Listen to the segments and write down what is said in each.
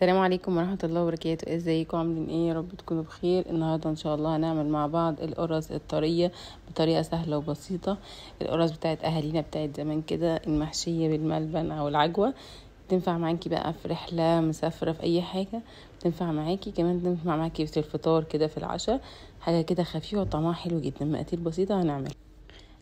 السلام عليكم ورحمة الله وبركاته. ازيكم عاملين ايه؟ يا رب تكونوا بخير. النهاردة ان شاء الله هنعمل مع بعض القرص الطرية بطريقة سهلة وبسيطة. القرص بتاعت اهالينا بتاعت زمان كده، المحشية بالملبن او العجوة، تنفع معاكي بقى في رحلة مسافرة في اي حاجة، تنفع معاكي كمان، تنفع معاكي في الفطار كده، في العشاء، حاجة كده خفيفة وطعمها حلو جدا. مقادير بسيطة هنعملها.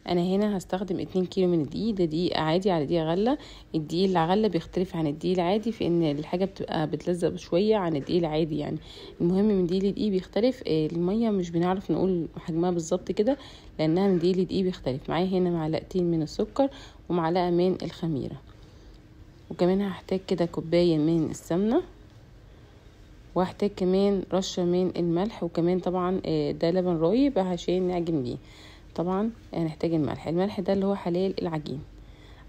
انا هنا هستخدم 2 كيلو من الدقيق، ده دقيق عادي على دقيق غله. الدقيق الغلة بيختلف عن الدقيق العادي في ان الحاجة بتبقى بتلزق شوية عن الدقيق العادي، يعني المهم من دقيق لدقيق بيختلف. المية مش بنعرف نقول حجمها بالظبط كده لانها من دقيق لدقيق بيختلف. معايا هنا معلقتين من السكر ومعلقة من الخميره، وكمان هحتاج كده كوباية من السمنة، وهحتاج كمان رشه من الملح، وكمان طبعا ده لبن رايب عشان نعجن بيه. طبعا هنحتاج الملح، الملح ده اللي هو حلال العجين.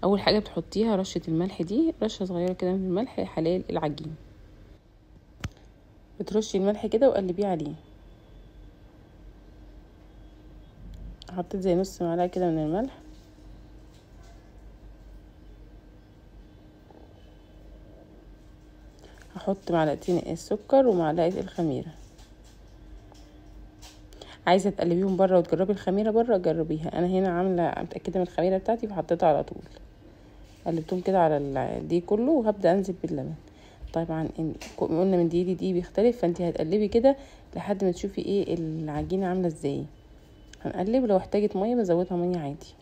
اول حاجة بتحطيها رشه الملح دي، رشه صغيرة كده من الملح حلال العجين. بترشي الملح كده وقلبيه عليه. حطيت زي نص معلقه كده من الملح. هحط معلقتين السكر ومعلقة الخميره. عايزه تقلبيهم بره وتجربي الخميره بره جربيها. انا هنا عامله متاكدة من الخميره بتاعتي فحطيتها على طول. قلبتهم كده على دي كله، وهبدا انزل باللبن. طبعا قلنا من دي لدي بيختلف، فانت هتقلبي كده لحد ما تشوفي ايه العجينة عامله ازاي. هنقلب، لو احتاجت مية بزودها مية عادي.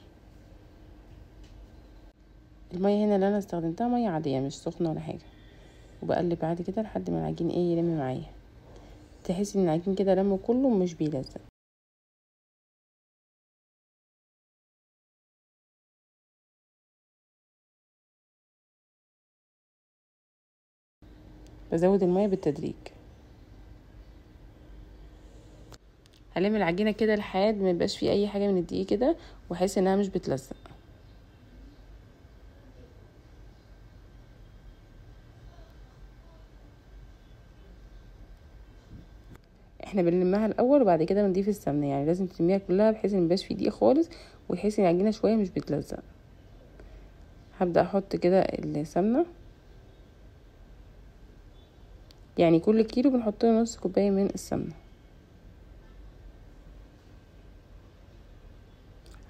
المية هنا اللي انا استخدمتها مية عادية مش سخنة ولا حاجة. وبقلب عادي كده لحد ما العجين ايه يلم معايا. تحسي ان العجين كده لمه كله مش بيلزق. بزود المية بالتدريج. هلم العجينة كده لحد ما يبقاش فيه اي حاجة من الدقيق كده، واحس انها مش بتلزق. احنا بنلمها الاول وبعد كده بنضيف السمنة، يعني لازم تلميها كلها بحيث ان ميبقاش فيه دقيق خالص، وتحسي ان العجينة شوية مش بتلزق. هبدا احط كده السمنة، يعني كل كيلو بنحط له نص كوباية من السمنة.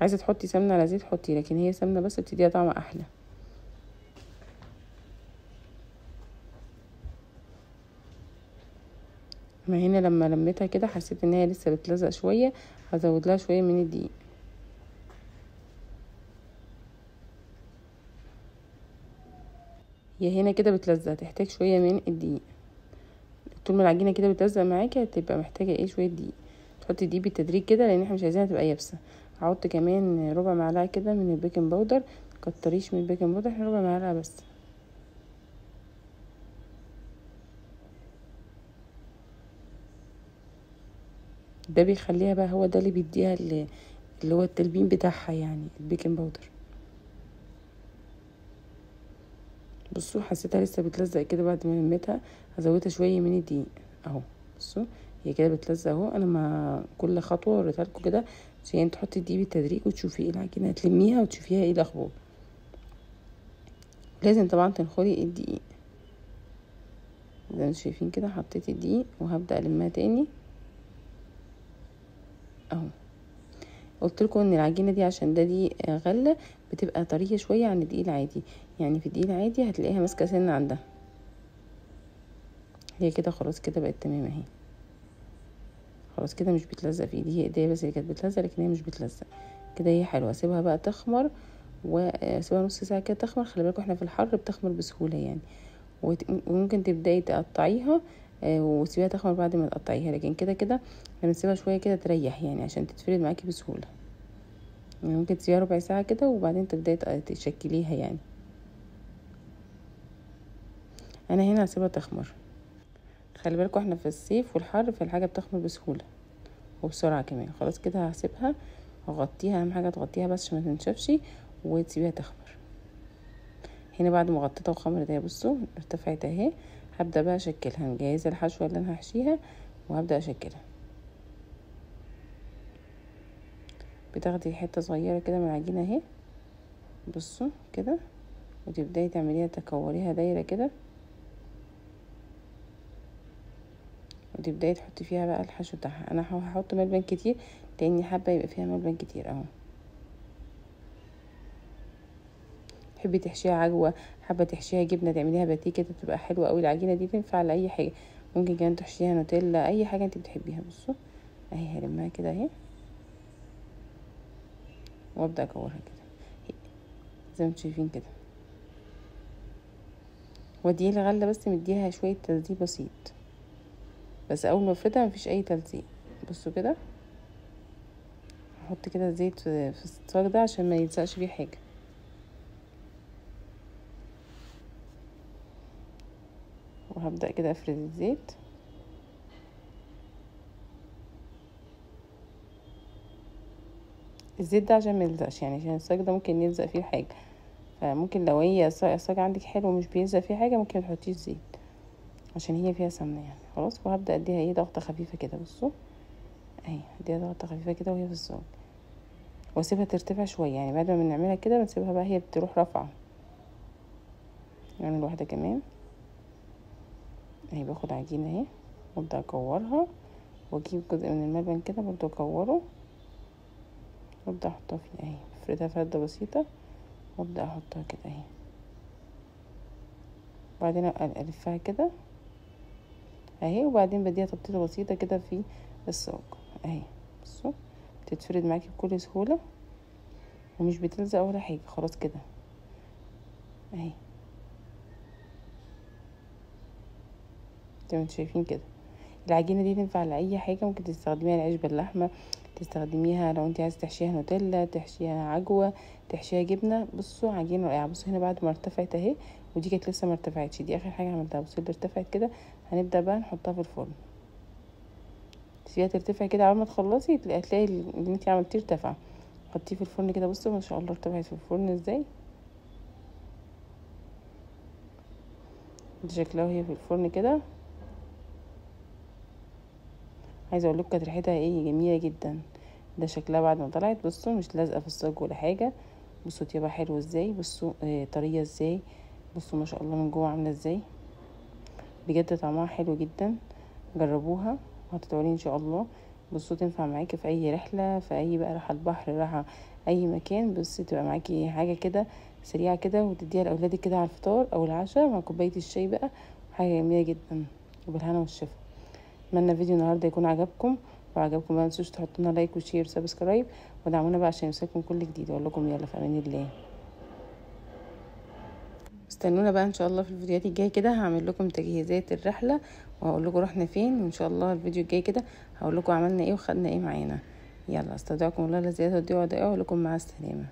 عايزه تحطي سمنه على زيت حطي، لكن هي سمنه بس بتديها طعم احلى. ما هنا لما لميتها كده حسيت ان هي لسه بتلزق شوية، هزود لها شوية من الدقيق. هي هنا كده بتلزق، تحتاج شوية من الدقيق. طول ما العجينة كده بتلزق معاكي هتبقى محتاجه ايه شوية دقيق. تحطي دقيق بالتدريج كده لان احنا مش عايزينها تبقى يابسة. هحط كمان ربع معلقه كده من ال baking powder، كتريش من ال baking powder، احنا ربع معلقه بس. ده بيخليها بقى، هو ده اللي بيديها اللي هو التلبين بتاعها، يعني ال baking powder. بصوا حسيتها لسه بتلزق كده بعد ما لميتها، هزودها شوية من الدقيق اهو. بصوا هي كده بتلزق اهو. انا ما كل خطوة وريتها لكم كده عشان تحطي الدقيق بالتدريج وتشوفي ايه العجينة، تلميها وتشوفيها ايه الاخبار. لازم طبعا تنخلي الدقيق زي ما شايفين كده. حطيت الدقيق وهبدا المها تاني اهو. قلت لكم ان العجينة دي عشان ده دي غله بتبقى طرية شوية عن الدقيق العادي، يعني في الدقيق العادي هتلاقيها ماسكه سنة عندها. هي كده خلاص كده بقت تمام اهي. خلاص كده مش بتلزق في ايدي، هي ايديا بس اللي كانت بتلزق، لكن هي مش بتلزق كده. هي حلوة. اسيبها بقى تخمر، واسيبها نص ساعة كده تخمر. خلي بالكم احنا في الحر بتخمر بسهولة يعني، وممكن تبداي تقطعيها وتسيبيها تخمر بعد ما تقطعيها، لكن كده كده بنسيبها شوية كده تريح يعني عشان تتفرد معاكي بسهولة. يعني ممكن تسيبيها ربع ساعة كده وبعدين تبداي تشكليها. يعني انا هنا هسيبها تخمر. خلي بالكم احنا في الصيف والحر فالحاجه بتخمر بسهولة وبسرعة كمان. خلاص كده هسيبها وغطيها، اهم حاجة تغطيها بس عشان ما تنشفش، وتسيبيها تخمر. هنا بعد ما غطيتها وخمرت اهي، بصوا ارتفعت اهي. هبدا بقى اشكلها، مجهزة الحشوه اللي انا هحشيها وهبدا اشكلها. بتاخدي حتة صغيرة كده من العجينة اهي، بصوا كده، وتبداي تعمليها تكوريها دايرة كده. وتبداي تحطي فيها بقى الحشو بتاعها. انا هحط ملبن كتير لاني حابة يبقى فيها ملبن كتير اهو. تحبي تحشيها عجوه، حابة تحشيها جبنه، تعمليها باتيه كده، بتبقى حلوة قوي. العجينة دي تنفع لاي حاجة، ممكن كمان تحشيها نوتيلا، اي حاجة انت بتحبيها. بصوا اهي هلمها كده اهي، وابدا اكورها كده زي ما انتم شايفين كده، واديه الغلة بس مديها شوية تلزيق بسيط بس، اول ما افردها مفيش اي تلزيق. بصوا كده هحط كده زيت في الصاج ده عشان ما يلزقش فيه حاجة. وهبدا كده افرد الزيت. الزيت ده عشان ما يلزقش، يعني عشان الصاج ده ممكن يلزق فيه حاجة، فممكن لو هي الصاج عندك حلو ومش بيلزق فيه حاجة ممكن تحطيه زيت عشان هي فيها سمنه يعني. خلاص، وهبدا اديها ايه ضغطه خفيفة كده. بصوا اهي اديها ضغطه خفيفة كده وهي في الصاج، واسيبها ترتفع شوية. يعني بعد ما بنعملها كده بنسيبها بقى هي بتروح رافعه. نعمل واحدة كمان اهي. باخد عجينه اهي وابدا اكورها، واجيب جزء من الملبن كده برضو اكوره وابدا احطها فيه اهي، افردها فرده بسيطة وابدا احطها كده اهي، وبعدين الفها كده اهي، وبعدين بديها تبطيطه بسيطة كده في الصاج اهي. بصوا بتتفرد معاكي بكل سهولة ومش بتلزق ولا حاجة. خلاص كده اهي زي ما انتم شايفين كده. العجينة دي تنفع لاي حاجة، ممكن تستخدميها لعيش باللحمه، تستخدميها لو انت عايزه تحشيها نوتيلا، تحشيها عجوه، تحشيها جبنه. بصوا عجينه رائعة. بصوا هنا بعد ما ارتفعت اهي، ودي كانت لسه ما ارتفعتش، دي اخر حاجة عملتها. بصوا اللي ارتفعت كده هنبدا بقى نحطها في الفرن، تسيبيها ترتفع كده اول ما تخلصي هتلاقي اللي انت عملتيه ارتفع. حطيه في الفرن كده. بصوا ما شاء الله ارتفعت في الفرن ازاي، دي شكلها وهي في الفرن كده. عايزه اقول لكم كانت ريحتها ايه جميلة جدا. ده شكلها بعد ما طلعت. بصوا مش لازقه في الصاج ولا حاجة. بصوا طيبة حلو ازاي، بصوا طرية ازاي، بصوا ما شاء الله من جوه عامله ازاي. بجد طعمها حلو جدا، جربوها وهتدعولي ان شاء الله. بصوا تنفع معاكي في اي رحله، في اي بقى راحة البحر، راحة اي مكان. بصي تبقى معاكي حاجة كده سريعة كده، وتديها لاولادك كده على الفطار او العشاء مع كوباية الشاي بقى، حاجة جميلة جدا. وبالهنا والشفا. اتمنى فيديو النهارده يكون عجبكم، وعجبكم ما تنسوش تحطوا لنا like و share و subscribe، ودعمونا بقى عشان يوصلكم كل جديد. اقول لكم يلا في امان الله، استنونا بقى ان شاء الله في الفيديوهات الجاية كده. هعمل لكم تجهيزات الرحلة وهقول لكم رحنا فين، وان شاء الله الفيديو الجاي كده هقول لكم عملنا ايه وخدنا ايه معانا. يلا استودعكم الله الذي لا تضيع ودائعه، واقول لكم مع السلامة.